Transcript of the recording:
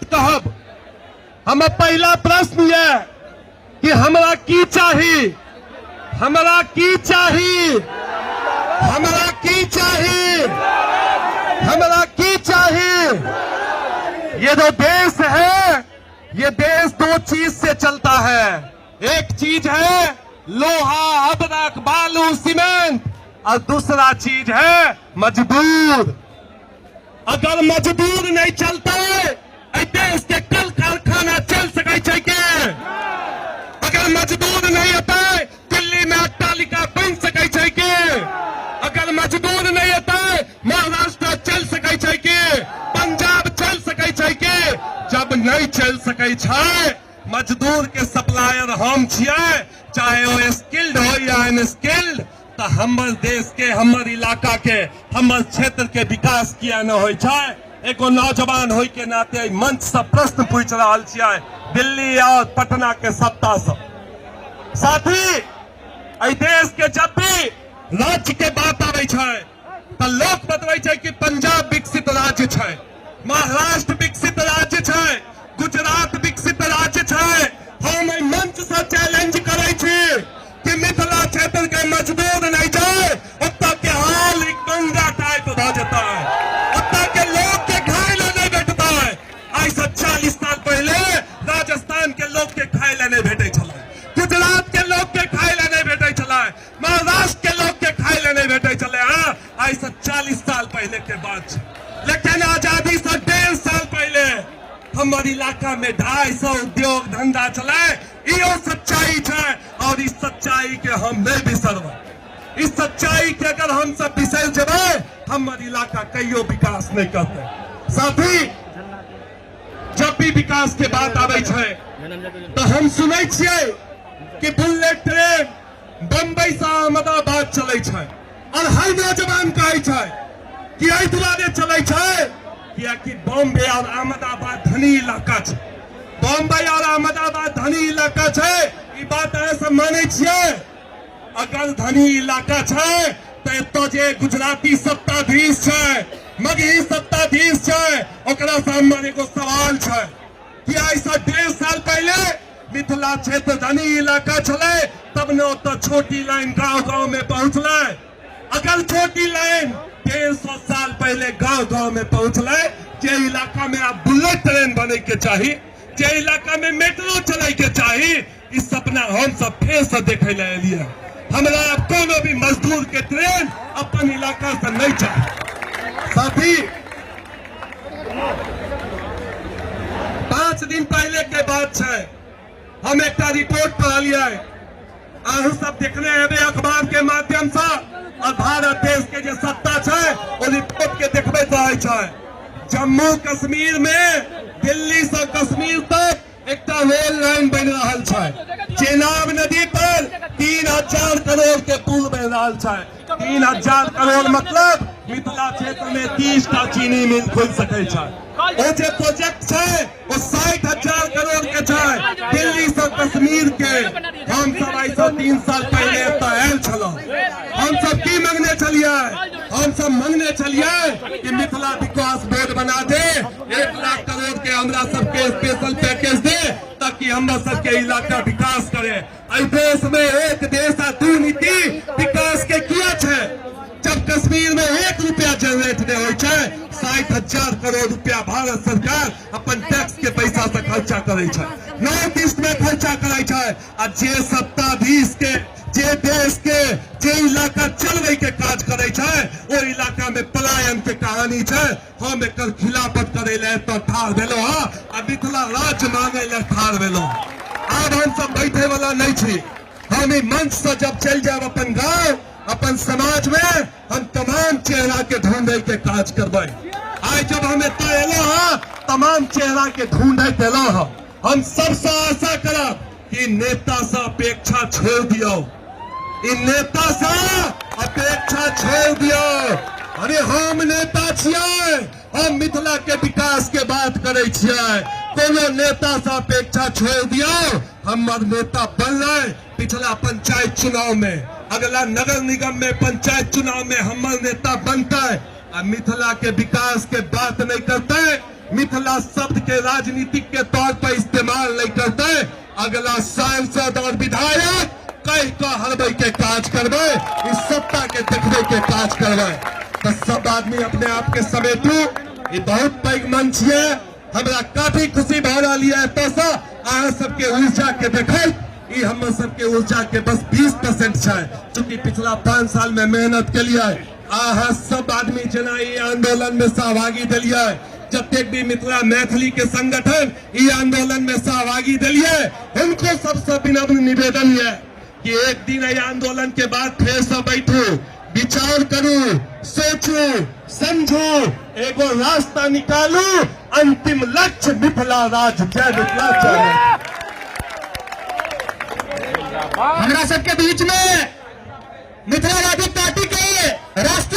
कहब। हमर पहिला प्रश्न यऽ कि हमरा की चाही, हमरा की चाही, हमरा की चाही, हमरा की चाही। ये जो देश है, ये देश दो चीज से चलता है। एक चीज है लोहा, अदरक, बालू, सीमेंट, और दूसरा चीज है मजदूर। अगर मजदूर नहीं चलते, एहि देश के कल कारखाना चल सकै छै के? अगर मजदूर नहीं एतै, दिल्ली में अट्टालिका बनि सकै छै के? अगर मजदूर नहीं एतै, महाराष्ट्र चल सकै छै के? पंजाब चल सकै छै के? जब नहीं चल सकै छै, मजदूर के सप्लायर हम छियै, चाहे ओ स्किल्ड हो या अनस्किल्ड, तऽ हमर देश के, हमर इलाका के, हमर क्षेत्र के विकास किया न होइ छै? एगो नौजवान होय के नाते एहि मंच से प्रश्न पूछि रहल छियै दिल्ली और पटना के सत्ता से। साथी, एहि देश के जब भी राज्य के बात आबै छै तऽ लोक बतबै छै कि पंजाब विकसित राज्य छै, महाराष्ट्र विकसित राज्य छै, गुजरात विकसित राज्य छै। हम एहि मंच से चैलेंज करै छी कि मिथिला क्षेत्र के मजदूर नहीं छै, ओतऽ के हाल एक गंगा टाइप भऽ जेतै, ओतऽ के लोक के खाय लए नहि भेटतै। आइ से 40 साल पहिले राजस्थान के लोक के खाय लए नहि भेटै छलै, गुजरात के लोक के खाय लए नहि भेटै छलै, महाराष्ट्र के लोक के खाय लए नहि भेटै छलै। हँ, आइ से 40 साल पहिले के बात छै। लेकिन आजादी से 1.5 साल पहिले हमर इलाका में 250 उद्योग धंधा चले। इहो सच्चाई छै और इस सच्चाई के हम नहीं बिसरबै। इस सच्चाई के अगर हम सब बिसर जेबै, हमर इलाका कहियो विकास नहीं करतै। साथी, जब भी विकास के बात आबै छै तऽ हम सुनै छियै कि बुलेट ट्रेन बम्बई से अहमदाबाद चलै छै, और हर नौजवान कहै छै कि एहि दुआरे चलै छै कियाकि बॉम्बे और अहमदाबाद धनी इलाका छै। बॉम्बे और अहमदाबाद धनी इलाका छै, ई बात अहाँ सब मानै छियै? अगर धनी इलाका छै तऽ एतऽ जे गुजराती सत्ताधीश छै, मगही सत्ताधीश छै, ओकरा से हमर एगो सवाल छै कि आइ से 1.5 साल पहिले मिथिला क्षेत्र धनी इलाका छलै, तब ने ओतऽ छोटी लाइन गांव गांव में पहुंचलै। अगर छोटी लाइन 150 साल पहिले गांव गांव में पहुंचलै, जे इलाका में आब बुलेट ट्रेन बने के चाही, जे इलाका में मेट्रो चले के चाही, ई सपना हम सब फेर से देखे ले एलियै। हमरा आब कोनो भी मजदूर के ट्रेन अपन इलाका से नहीं चाही। साथी, 5 दिन पहले के बात छै, हम एकटा रिपोर्ट पढ़लियै, अहूँ सब देखने हेबै अखबार के माध्यम से, और भारत देश के जे सत्ता छै ओ रिपोर्ट के देखबैत रहै छै। जम्मू कश्मीर में दिल्ली से कश्मीर तक एकटा रेल लाइन बनि रहल छै। चेनाब नदी पर 3000 करोड़ के पुल बनि रहल छै। 3000 करोड़ मतलब मिथिला क्षेत्र में 30 टा चीनी मिल खुलि सकै छै। ओ जे प्रोजेक्ट छै ओ 60,000 करोड़ के छै, दिल्ली से कश्मीर के। हम सब आइ से 3 साल पहिले एतऽ आयल छलहुँ। हम सब की मंगने छलियै? हम सब मंगने छलियै कि मिथिला विकास बोर्ड बना दे, 1 लाख करोड़ के हमरा सबके स्पेशल पैकेज दे, ताकि हमरा सबके इलाका विकास करे। एहि देश में एक देश आ दू नीति विकास के किया छै? जब कश्मीर में 1 रुपया जनरेट नहीं होइ छै, 60,000 करोड़ रुपया भारत सरकार अपन टैक्स के पैसा से खर्चा करै छै, नॉर्थ ईस्ट में खर्चा करै छै। आ जे सत्ताधीश के, जे देश के, जे इलाका चलबै के काज करै छै, ओ इलाका में पलायन के कहानी छै। हम एकर खिलाफत करै लए एतऽ ठाढ़ भेलहुँ हँ आ मिथिला राज्य मांगै लए ठाढ़ भेलहुँ। आब हम सब बैठे वाला नहीं छी। हम ई मंच से जब चलि जायब अपन गांव, अपन समाज में, हम तमाम चेहरा के ढूंढे के काज करबै। आइ जब हम एतऽ एलहुँ हँ, तमाम चेहरा के ढूंढैत एलहुँ हँ। हम सबसँ आशा करब कि नेता से अपेक्षा छोड़ दियौ, ई नेता से अपेक्षा छोड़ दियौ। अरे हम नेता छियै, हम मिथिला के विकास के बात करै छियै। कोनो नेता से अपेक्षा छोड़ दियौ। हमर नेता बनलै पिछला पंचायत चुनाव में, अगला नगर निगम में पंचायत चुनाव में हमर नेता बनतै आ मिथिला के विकास के बात नहीं करतै। मिथिला शब्द के राजनीतिक के तौर पर इस्तेमाल नहीं करते, अगला सांसद और विधायक कह कऽ हरबै के काज करबै, इस सत्ता के देखबै के काज करबै। तो सब आदमी अपने आप के समेटू। ई बहुत पैघ मंच ये, हमरा काफी खुशी भऽ रहल ये एतऽसँ अहाँ सबके ऊर्जा के देखैत। ई हमर सबके ऊर्जा के बस 20% छै, चूंकि पिछला 5 साल में मेहनत के लिए अहाँ सब आदमी जेना ई आंदोलन में सहभागी दिलियै, जतेक भी मिथिला मैथिली के संगठन ई आंदोलन में सहभागी दिलियै, हुनको सबसे विनम्र निवेदन ये कि एक दिन एहि आंदोलन के बाद फेर से बैठू, विचार करू, सोचू, समझू, एगो रास्ता निकालू। अंतिम लक्ष्य मिथिला राज्य। जय मिथिला, जय मैथिली। हमरा सबके बीच में मिथिला राज्य पार्टी के राष्ट्रीय